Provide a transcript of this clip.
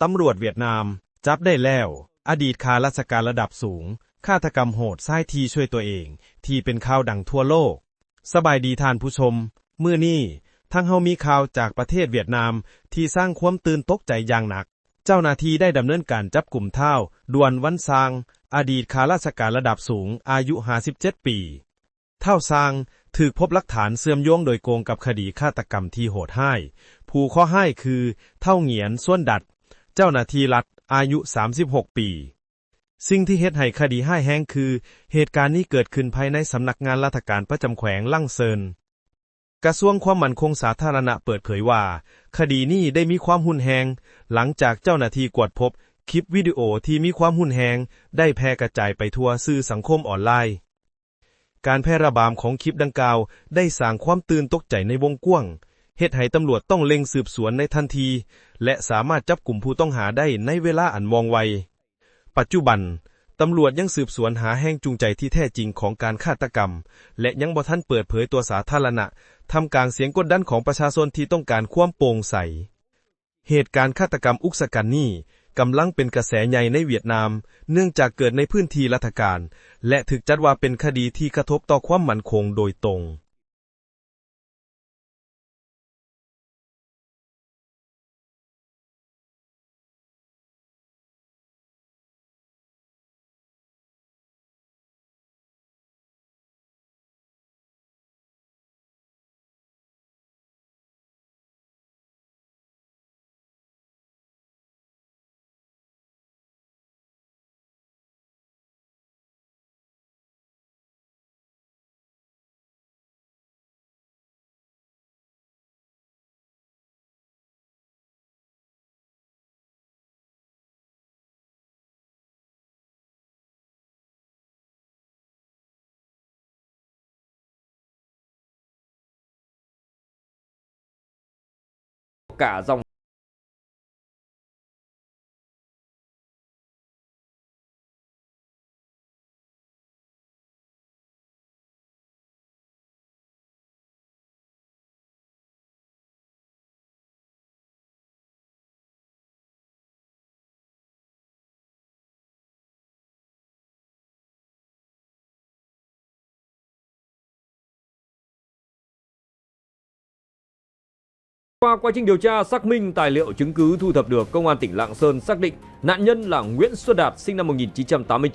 ຕຳຫຼວດຫວຽດນາມຈັບໄດ້ແລ້ວ ອະດີດຂ້າລາຊະການລະດັບສູງ ຄາດຕະກຳໂຫດຊາຍທີ່ຊ່ວຍຕົວເອງ ທີ່ເປັນຂ່າວດັງທົ່ວໂລກ. ສະບາຍດີທ່ານຜູ້ຊົມ, ມື້ນີ້ທາງເຮົາມີຂ່າວຈາກປະເທດຫວຽດນາມທີ່ສ້າງຄວາມຕື່ນຕົກໃຈຢ່າງໜັກ. ເຈົ້າໜ້າທີ່ໄດ້ດຳເນີນການຈັບກຸມທ້າວ ດວນ ວັນຊາງ ອະດີດຂ້າລາຊະການລະດັບສູງ ອາຍຸຫ້າສິບເຈັດປີ. ທ້າວຊາງຖືກພົບຫຼັກຖານເຊື່ອມໂຍງໂດຍໂກງກັບຄະດີຄາດຕະກຳທີ່ໂຫດຮ້າຍ. ຜູ້ເຄາະຮ້າຍຄືທ້າວຫງຽນ ຊວນດັດ ເຈົ້າໜ້າທີ່ລັດ ອາຍຸສາມສິບຫົກປີ. ສິ່ງທີ່ເຮັດໃຫ້ຄະດີຮ້າຍແຮງຄື ເຫດການນີ້ເກີດຂຶ້ນພາຍໃນສຳນັກງານລັດຖະການປະຈຳແຂວງຫຼັງເຊີນ. ກະຊວງຄວາມໝັ້ນຄົງສາທາລະນະເປີດເຜີຍວ່າ ຄະດີນີ້ໄດ້ມີຄວາມຮຸນແຮງ ຫຼັງຈາກເຈົ້າໜ້າທີ່ກວດພົບຄລິບວິດີໂອທີ່ມີຄວາມຮຸນແຮງ ໄດ້ແຜ່ກະຈາຍໄປທົ່ວສື່ສັງຄົມອອນລາຍ. ການແຜ່ລະບາມຂອງຄລິບດັ່ງກ່າວໄດ້ສ້າງຄວາມຕື່ນຕົກໃຈໃນວົງກວ້າງ, ເຮັດໃຫ້ຕຳຫຼວດຕ້ອງເລັ່ງສືບສວນໃນທັນທີ ແລະ ສາມາດຈັບກຸມຜູ້ຕ້ອງຫາໄດ້ໃນເວລາອັນວ່ອງໄວ. ປັດຈຸບັນ, ຕຳຫຼວດຍັງສືບສວນຫາແຮງຈູງໃຈທີ່ແທ້ຈິງຂອງການຄາດຕະກຳ ແລະ ຍັງບໍ່ທັນເປີດເຜີຍຕໍ່ສາທາລະນະ, ທ່າມກາງສຽງກົດດັນຂອງປະຊາຊົນທີ່ຕ້ອງການຄວາມໂປ່ງໃສ. ເຫດການຄາດຕະກຳອຸກຊະກັນນີ້ກຳລັງເປັນກະແສໃຫຍ່ໃນຫວຽດນາມ, ເນື່ອງຈາກເກີດໃນພື້ນທີ່ລັດຖະການ ແລະ ຖືກຈັດວ່າເປັນຄະດີທີ່ກະທົບຕໍ່ຄວາມໝັ້ນຄົງໂດຍຕົງ. Qua quá trình điều tra, xác minh tài liệu chứng cứ thu thập được, Công an tỉnh Lạng Sơn xác định nạn nhân là Nguyễn Xuân Đạt, sinh năm một nghìn chín trăm tám mươi chín.